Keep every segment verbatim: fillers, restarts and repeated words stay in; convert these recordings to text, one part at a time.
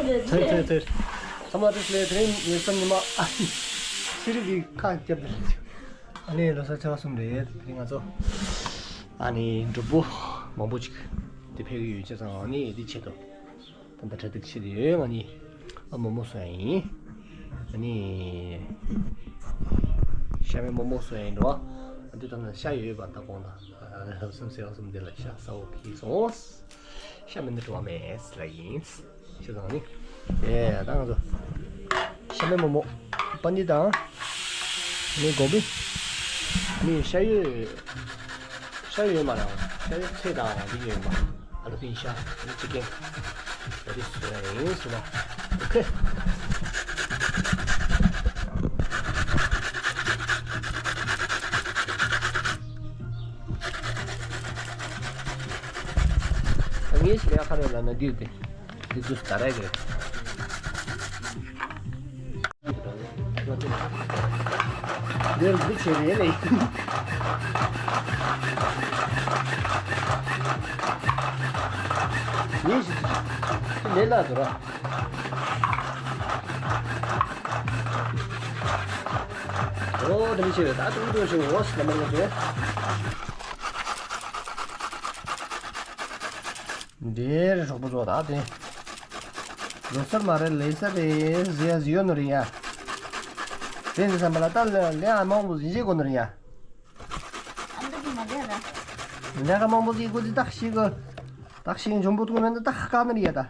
ཚེ་ཚེ་ཚེ། ཚང་མ་བཀྲ་ཤིས་བདེ་ལེགས། དེ་རིང་ལོ་གསར་ཉི་མ། ཨ་ནི་ཤེས་རིག་གི་ཁ་རྒྱབ་དེ། ཨ་ནི་ལོ་གསར་ཚེས་པ་གསུམ་རེད། དེ་རིང་ང་ཚོ་ཨ་ནི་འབྲུ་སྦོ་མང་པོ་ཅིག་དེ་ཕེབས་ཀྱི་ཡོད། བྱས་ཙང་ཨ་ནི་དེ་ཆེད་དུ་ད་ལྟ་གྲ་སྒྲིག་བྱེད་དེ་ཡོད། ང་ནི་ཨ་མོག་མོག་བཟོ་ཡ་ཡིན། ཨ་ནི་ཤ་མེད་མོག་མོག་བཟོ་ཡ་ཡིན་འགྲོ། ཨ་འདི་ད་ནི་ཤ་ཡོད་པ་ད་དགོངས་དག་གསུམ་ཟེར་བ་གསུམ་དེ་ལ་ཤ་ཟ་འོ་ཁེལ་སོང་། ཤ་མེད་ན་བྲོ་བ་མེད་ལ་ཡིན། ཅི་དང་ནི། ཨེ་ད་ང་ཚོ་ཤ་མེད་མོག་མོག་པ་ནི་དང་། ནི་གོ་བི། ནི་ཤ་ཡོད། ཤ་ཡོད་མ་རང་། ཤ་ཡོད་ཚེ་དང་འདི་ཡོད་མ། ཨ་ལུ་པིན་ཤ། ནི་ཅི་ཀེན། ད་དེ་སུ་ཡིན་སུ་ན། ཨོ་ཁེ། ངས་ཞིག་ལས་ཁ་རེ་ལ་ན་དུས་དེ། འདི་ཚོ་ད་རེས་རེད། འདིར་འདི་བྱས་རེད་ལེ། ཡིན་ཞིག་ལས་ལ་དུ་ར། ཨོ་འདི་བྱས་རེད། ད་ཏུང་ཏུང་ཞིག་འོ་སི་ལ་མ་ལ་དུ། འདིར་གྲོགས་པོ་ཚོ་ད་དེ། ལོ་གསར་མ་རེད་ལེ་གསར་རེད་ཟེར་ཟེར་ཡོད་ནོ་རེད་ཡ། དེ་ནི་བསམ་པ་ལ་ད་ལེ་ལེ་ཨ་མང་པོ་ཟིན་བྱེད་དགོས་ནོ་རེད་ཡ། ཨ་འདུག་གི་མ་རེད་ལ། ལེ་ཁ་མང་པོ་ཟིན་དགོས་ཟིན་ཏག་ཤིག་གི། ཏག་ཤིག་འཇོན་པོ་ཐུག་མེད་ན་ཏག་དཀའ་ནི་རེད་ཡ་ད།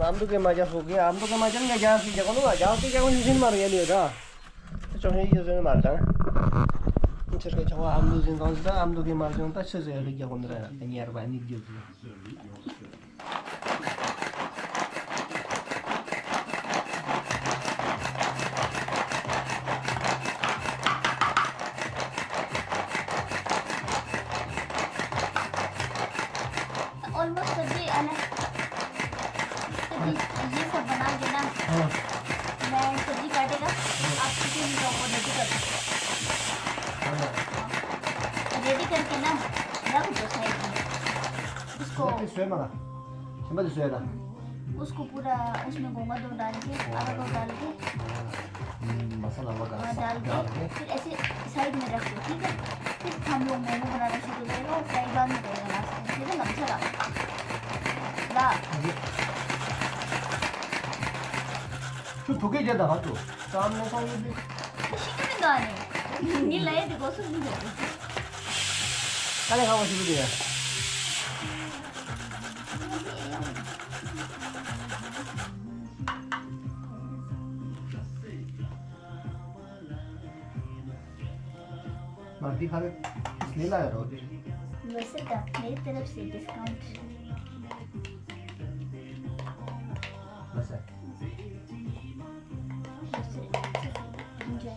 ཨ་འདུག་གི་མ་རྒྱག་སོ་གི། ཨ་འདུག་གི་མ་རྒྱག་ང་རྒྱག་སི་རྒྱག་གོ་ནོ་ང་རྒྱག་སི་རྒྱག་གོ་ཤེས་ཤེས་མ་རེད་ཡ་ནི་ཡོད་ད། ཅོག་ཧེ་ཡོད་ཟེར་མ་རེད་ད། ཁྱེད་ཀྱི་ཆ་བ་ཨ་མདོ་ཟིན་དང་ཟིན་ད་ཨ་མདོ་གི་མར་ཅུང་ད་ཆི་ཟེར་ཧེ་རྒྱག་གོ་ནི་རེད་ད་ཉེར་བ་ནི་རྒྱུ་ཟིན། ऑलमोस्ट सब्जी है ना? तो जी, ये सब बना के ना, हाँ। मैं सब्जी काटेगा, हाँ। आप चिकन का वो रेडी कर दो। हाँ। रेडी करके ना रख दो साइड में। उसको उसको पूरा उसमें घोंगा दो डाल के, आधा दो डाल के, हम्म, मसाला वगैरह हाँ, सब डाल के, डाल के। फिर ऐसे साइड में रख दो, ठीक है? फिर हम लोग मोमो बनाना शुरू करेंगे और फ्राई बाद में करेंगे लास्ट में, ठीक है? लमसम ला। ला। ཁྱོད་ཕ་གིར་རྒྱབ་དང་ཧ་ཏོ། ཙམ་ནས་ཁང་ཡོད་དུས། ཤི་གི་མི་འདུག་ཨ་ནི། ངའི་ལ་ཡ་དེ་གོ་སུ་མི་འདུག་ད་ལས་ཁ་བ་ཞིག་འདུག་ཡ། मार्दी खा ले, इसलिए लाया रहो। वैसे तो मेरी तरफ से डिस्काउंट। वैसे। वैसे। एंजॉय।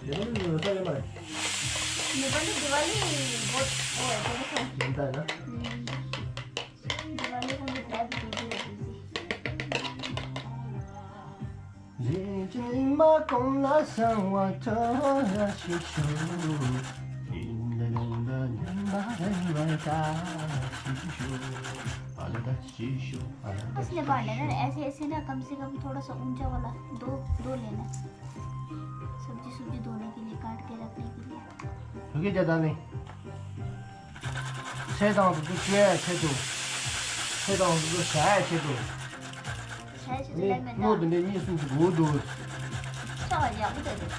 ये तो नहीं होता है हमारे। नेपाली दिवाली बहुत वो है, देखो। मिलता है ना? हम्म। दिवाली को भी बहुत बिजी होती थी। बस नेपाल है ना, ऐसे ऐसे ना, कम से कम थोड़ा सा ऊंचा वाला दो, दो लेना। सब्जी सुब्जी धोने के लिए, काट के रखने के लिए। ཚེ་དང་དུ་དུ་བཅོས་ཡ་ཆེད་དུ། ཚེ་དང་དུ་དུ་བྱ་ཡ་ཆེད་དུ། བྱ་ཡ་ཆེད་དུ་ལས་མེད་ན། དངོས་དུ་འདྲེ་གཉིས་གསུམ་གྱི་སྒོ་དུ། ཆ་བ་ཡག་པོ་དེ་རེད།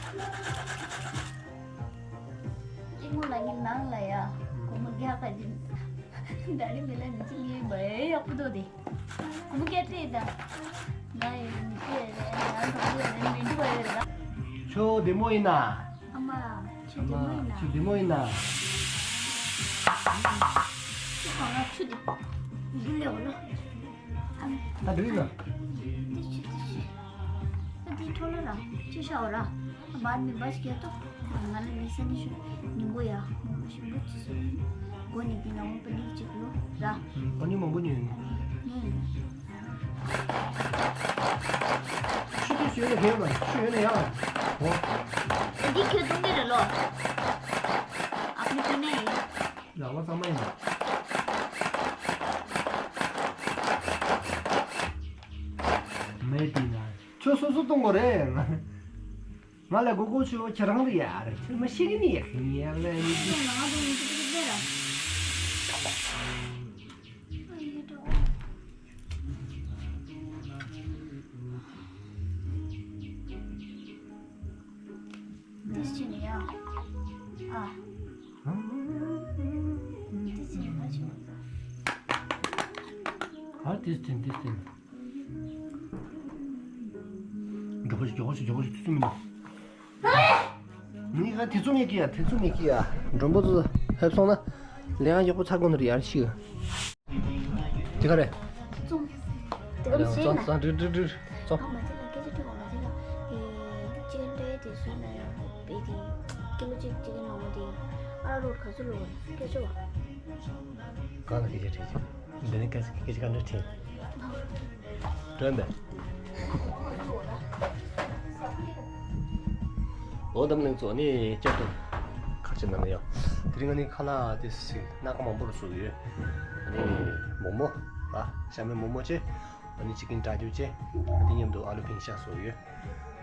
གཅིག་མོ་ལ་ངའི་ནང་ལ་ཡ། སྒོར་མོ་བརྒྱ་ག་ཅིག་ད་རེས་མི་ལ་མི་གཅིག་ངའི་བ་ཡག་པོ་དོ་དེ། སྒོར་མོ་བརྒྱ་སྤྲད་ད། ང་ཡི་མི་སྤྲད་རེད། ང་གང་ལ་རེད་མི་འགྲོ་བ་ཡོད་རེད་ད། ཁྱོད་བདེ་མོ་ཡིན་ན། ཨ་མ། ཁྱོད་བདེ་མོ་ཡིན་ན། ཁྱོད་བདེ་མོ་ཡིན་ན། ཁྱོད་གང་ལ་ཁྱོད་བདེ། འདི་ལས་འོ་ལ། ད་འདི་ཡིན་ན། འདི་ཆི་འདི་ཆི། ད་འདི་འཕྲོ་ལ་ར། ཅི་ཤ་འོ་ར། བར་མི་འབའ་ཞིག་ཡོད་དོ། ང་ལ་མི་ས་ནི་ཤོད། ཉིན་གུང་ཡ། མང་པོ་ཞིག་འབུ་ཅི་སོ། མགོ་ནི་འདི་ན་འོང་པ་འདི་གཅིག་ལོ་ར། ཨ་ནི་མང་པོ་ཉོས་ཡིན། ཉོས་ཡིན། ཆུ་དུས་ཞོན་ནས་ཧེ་མ་ཆུ་ཡོད་ན་ཡང་། འོ། འདི་ཁྱོད་གཏོང་གི་རེད་ལོ། ཨ་ཕི་ཁྱོད་ནས་ཡིན། ལག་པ་གཙང་མ་ཡིན་པ། མེད་དེ་ན། ཁྱོད་སོ་སོ་གཏོང་དགོས་རེད། ང་ལ་མགོ་སྐོར་ཆུ་བོ་ཁྱེད་རང་རེད་ཡ་རེད། ཁྱོད་མ་ཤེས་གི་ནི་ཡ་ཁྱེད་ངའི་ཨ་ལས་ནི། འདི་ཕྱིན་ཡ། ཨ། འདི་ཕྱིན་ཡ་ཕྱིན། ཨ་ཏིས་ཏིན་ཏིས་ཏིན། མགྱོགས་པོ་ཞིག་མགྱོགས་པོ་ཞིག་མགྱོགས་པོ་ཞིག་ཐུགས་སུ་མི་འདུག་མི་ག་དེ་ཚོ་མེད་ཀི་ཡ་དེ་ཚོ་མེད་ཀི་ཡ། མགྲོན་པོ་ཚོ་ཕེབས་སོང་ན་ལས་ཀ་མགྱོགས་པོ་ཚར་དགོས་ནི་རེད་ཡར་ཤི། དེ་ག་རེད། ཙོང་། དེ་ག་ལ་ཟེར་ན། ཙོང་ཙོང་ཀྲུ་ཀྲུ་ཀྲུ་ཙོང་། ཨ་མ་དེ་ལ་སྐད་ཆ་དྲི་བ་མ་དེ་ལ། ཨེ་ཅི་ཀན་ཏྲེ་དེ་བཟོས་ན་ཡང་བེ་དེ་ཀི་ལོ་གཅིག་ཅི་ཀན་མང་པོ་དེ་ཨ་ར་རོ་ག་ཚོད་ལོ་སྐད་ཆ་བ། གང་ལ་སྐད་ཆ་དྲིས་ཀྱི། འདི་ནི་སྐད་ཆ་སྐད་ཆ་ག་འདྲ་དྲིས། སྒྲོན་པས། ལོ་འདམ་གླིང་ཚོ་ནི་བསྐྱར་དུ་ཁ་ཆེ་ནང་ཡོད། དེ་རིང་ང་ནི་ཁ་ལག་དེ་སི་སྣ་ཁ་མང་པོ་རུ་བཟོ་གི་ཡོད། ཨ་ནི་མོག་མོག་ལ་ཤ་མེད་མོག་མོག་བྱས། ཨ་ནི་ཅི་ཀིན་ཀྲ་ཅུ་བྱས། དེ་མཉམ་དུ་ཨ་ལུ་ཕིང་ཤ་བཟོ་གི་ཡོད།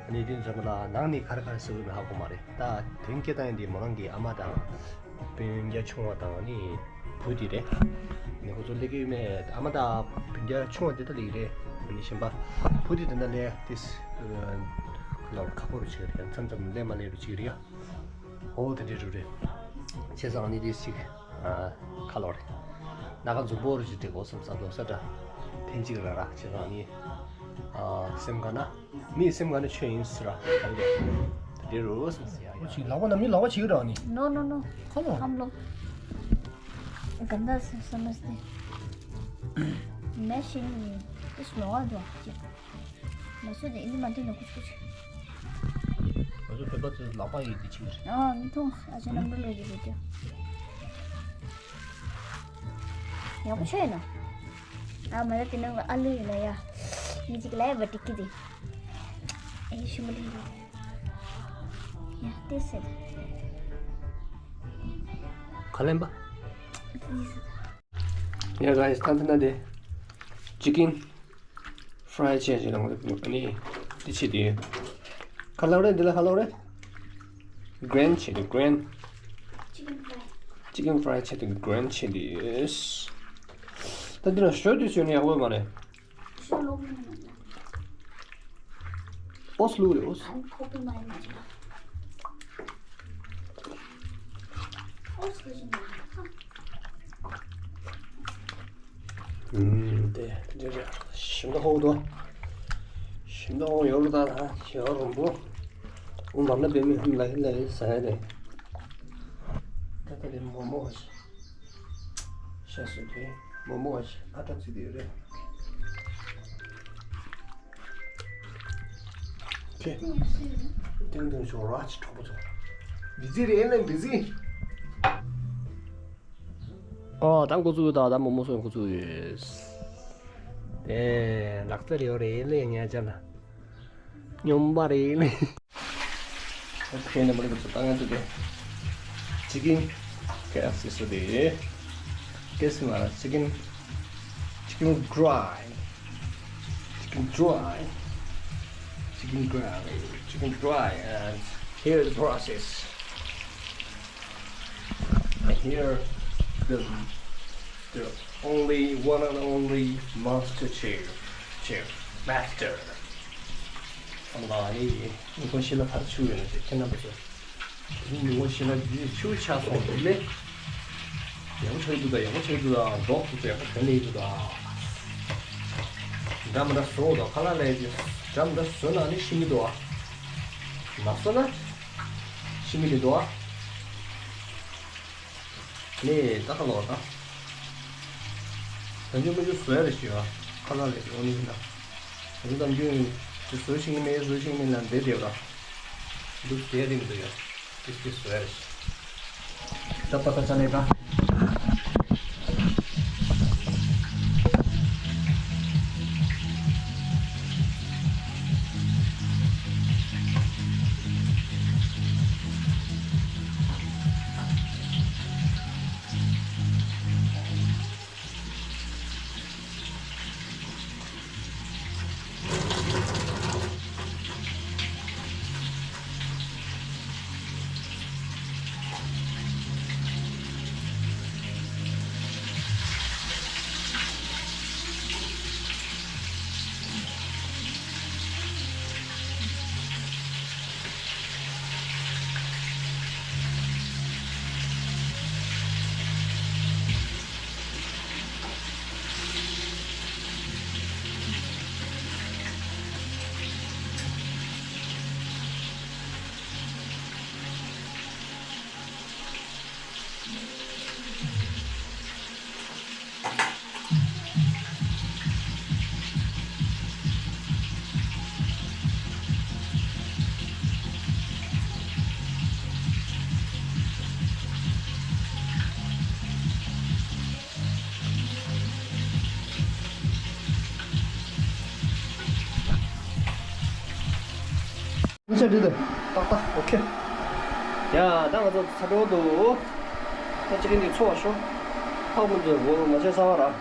ཨ་ནི་དེ་ཚོ་ལ་ནང་ནས་ག་རེ་ག་རེ་བཟོ་གི་ཡོད་མེད་ཧ་གོ་མ་རེད། ད་དོན་སྐྱེལ་སྟངས་ཡིན་དེ་མོ་རང་གི་ཨ་མ་དང་། སྤུན་ཀྱག་ཆུང་བ་དང་ནི་བུ་དེ་རེད། ནི་ཁོ་ཚོ་སླེབས་ཀྱི་ཡོད་མེད། ཨ་མ་དང་སྤུན་ཀྱག་ཆུང་བ་དེ་ད་སླེབས་ཀྱི་རེད། ནི་གཞན་པ་བུ་དེ་དེ་འདྲ་ལས་དེ་ལ་ཁག་པོ་རུ་བྱེད་རེད། མཚམས་མཚམས་སླེབས་མ་སླེབས་རུ་བྱེད་རེད་ཡ། ཨོ་དེ་འདྲའི་རུ་རེད། བྱས་ཙང་ནི་དེ་ཞིག་ཁ་ལོ་རེད། སྣ་ཁ་འཛུམ་པོ་རུ་ཞིག་སྤྲད་དགོས་བསམ་ས་དོ་ས་འདྲ། ཐེངས་གཅིག་ར་ར་བྱས་ཙང་ནི་སེམས་ཁ་ན། མིའི་སེམས་ཁ་ནི་ཆོས་ཡིན་ཟེར་བ་དེ་རེད། དེ་རུ་སེམས་ཟེར་ཡ་ཡ། ཁོ་ཅིག་ལག་པ་ན་མི་ལག་པ་བྱེད་ཀྱི་ར་ནི། No, no, no. Come on. हम लोग गंदा स-, समझते हैं। मैं शेम नहीं हूँ। इस लोहा जो है। मैं सोचे इन्हीं मानते हैं कुछ कुछ। ང་ཚོ་བོད་པ་ཚོ་ལག་པ་ཡིས་འདི་བྱེད་ཀྱི་རེད། ཨ་མི་མཐོང་། ཨ་ཅེ་ནམ་རུ་ལོ་ཡི་རེད་ཀྱང་། ཡག་པོ་ཆོད་ཡིན་ནོ། ཨ་མ་ཡ་དེ་ནང་ལ་ཨ་ལུ་ཡིན་ན་ཡ། མི་གཅིག་ལ་ཡ་བ་ཏིག་གི་དེ། ཨེ་ཤི་མ་ལི་རེད། ཡ་ཏེ་སེ། ག་ལེན་པ། ཏེ་སེ། ཡ་guys ད་ཐེངས་ད་དེ་chicken fry བྱས་ཅིག་རང་ལ་ཨ་ནི་དེ་བྱེད་དེ། ཁ་ལག་རེད། འདི་ལ་ཁ་ལག་རེད། grill བྱེད་དེ། grill chicken fry བྱེད་དེ། grill བྱེད་དེ། ད་འདི་ལ་ཞོ་དུས་ཟོས་ནས་ཡག་པོ་མ་རེད། ཨོས་ལུག་རེད། ཨོས། ཨུམ། དེ་དེ་རེད། ཞིམ་ད་ཧོ་དོ། ཞིམ་ད་ཧོ་ཡོར་ད་ད་ཡོར་རུམ་བུ། ཨུ་མ་ན་བེ་མི་ཧམ་ལ་ཧི་ལ་ཧི་ཟ་ཡ་རེད། ད་ད་རེད་མོ་མོ། ཤ་སུ་དེ་མོ་མོ་ཨ་ཏ་ཚི་དེ་རེད། ཁེ། ཏིང་ཏིང་ཞོ་ར་ཅི་གྲོགས་པོ་ཚོ། བི་ཛི་རེད་ལེ་བི་ཛི། ཨོ་ད་འགོ་ཚུགས་ད་ད་མོ་མོ་སོང་འགོ་ཚུགས་ཡོད། དེ་ལག་རྩལ་ཡོད་རེད་ལེ་ཉ་ཅ་ན། སྨྱོན་པ་རེད་ལེ། ཁྱེད་ནས་མ་རེད་པ་ཚོ་ད་ང་ཚོ་དེ་chicken ཁེ་ཨེཕ་སི་སུ་དེ་ཁེ་སི་མ་ར་chicken chicken grill chicken grill chicken grill chicken grill and here is the process and here the the only one and only master chef chef master ཨ་མ་ལགས་ཨ་ནི་ཉིན་གུང་ཤི་ལ་ཕར་ཆུ་ཡོད་ན་ཅིག་ཁྱེད་རྣམ་པ་ཚོ། དེ་ནི་ཉིན་གུང་ཤི་ལ་འདི་ཆུ་ཆགས་སོང་དེ་ལས། ཡག་པོ་ཆགས་འདུག་ད་ཡག་པོ་ཆགས་འདུག་ད་མདོག་ཏུ་ཡག་པོ་གྱོན་ནས་འདུག་ད། འདྲ་མི་འདྲ་བཟོ་འོ་ད་ཁ་ལག་ལས་ཀྱི་འདྲ་མི་འདྲ་བཟོས་ན་ནི་ཤི་མི་འདུག་ཨ། མ་བཟོ་ན་ཤི་མི་གི་འདུག་ཨ། ནས་ད་ཁ་ལོ་ད། ད་ཅི་མ་ཅི་བཟོ་ཡ་རེ་ཞིག་ཡོད་ཁ་ལག་ལས་ཀྱི་འོ་ནི་ཡིན་ད། ད་ཅི་ད་ཅི་ཅི་བཟོ་ཤེས་ཀྱི་མེད་བཟོ་ཤེས་ཀྱི་མེད་ལ་འདས་བསྡད་ཡོད་ད། འདུག་བསྡད་རིང་དུ་ཡོད། ཏིས་ཏིས་བཟོ་ཡ་རེ་ཞིག་ད་པ་ད་ཆ་ནས་ད། ཤ་འདྲི་དང་། ཏག་ཏག་ཨོ་ཁེ། ཡ་ད་ང་ཚོ་ཚ་དྲོ་འདུག་ད་ཅི་གིན་འདི་ཚོ་བ་ཤོ། ཧ་མི་འདུག་འོ་མ་ཆེ་ས་བ་ར།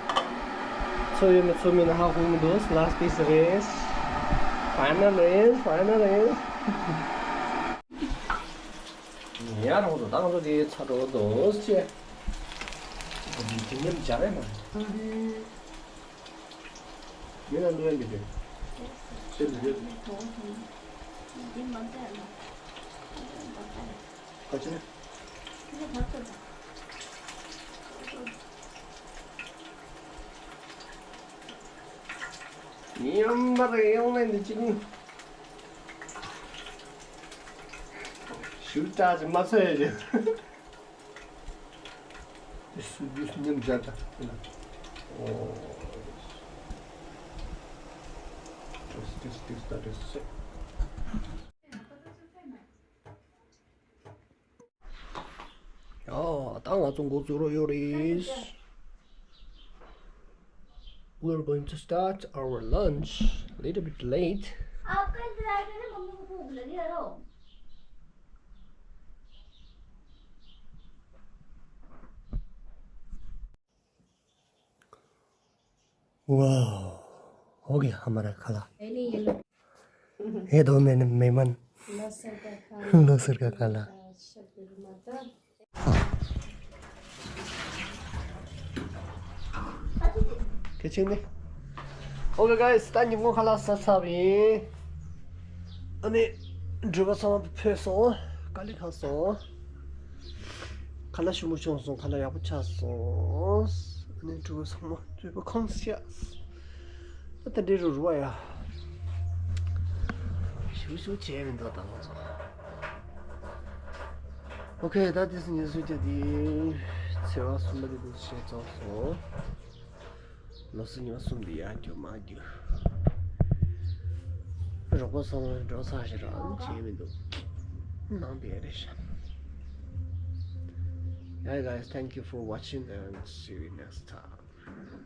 ཚོ་ཡོད་མེད་ཚོ་མེད་ན་ཧ་གོ་མི་འདུག last piece རེད། Final རེད། Final རེད། ཡ་རང་ཚོ་ད་ང་ཚོ་དེ་ཚ་དྲོ་འདུག་ཅེ། དེ་ཉམས་སྦྱར་རེད་མ་རེད། ཡོད་ན་ལོས་འདི་དེ། ཤེས་འདི་རེད། ག་ཅི་ན། ཉམས་པ་རེ་ཡོང་ནས་འདི་ཅི་ནི། ཞུ་ཏྲ་ཅི་མ་ཚོད་ཡ་ཅི། This, this name Jata. Oh, this, this, this, that is sick. ཡ་ད་ང་ཚོ་འགོ་འཛུགས་རོགས་ཡོད་རེད། We're going to start our lunch a little bit late. Wow. Okay, हमारा खाना। ये दो मैंने मेहमान। लोसर का खाना। लोसर का खाना। कह चीज नहीं। Okay guys, ད་ཉིན་མོ་ཁ་ལག་ཟ་ཚར་བ་ཡིན། ཨ་ནི་འགྲུལ་པ་ཚང་མ་ཕེབས་སོང་། དཀའ་ལས་ཁག་སོང་། ཁ་ལག་ཞིམ་པོ་བྱུང་སོང་། ཁ་ལག་ཡག་པོ་ཆགས་སོང་། ཨ་ནི་འགྲུལ་པ་ཚང་མ་འགྲུལ་པ་ཁོང་ཤ། ད་ལྟ་འདྲེ་རུ་རུ་བ་ཡ། ཞུ་ཞུ་བྱས་མི་འདུག་ད་ང་ཚོ། Okay, ད་དེ་སུ་ཉིན་སུ་ཅི་དེ་ཚེས་པ་གསུམ་པ་དེ་དུས་ཆེན་ཚོགས་སོང་། ལོ་སི་ཉི་མ་གསུམ་དེ་ཡར་རྒྱུག་མར་རྒྱུག་རོགས་པ་ཚང་མ་འགྲོ་ཚར་ཞེ་དྲག་བྱས་མི་འདུག་ནང་དེ་རེད་ཤག Hey guys, thank you for watching and see you next time.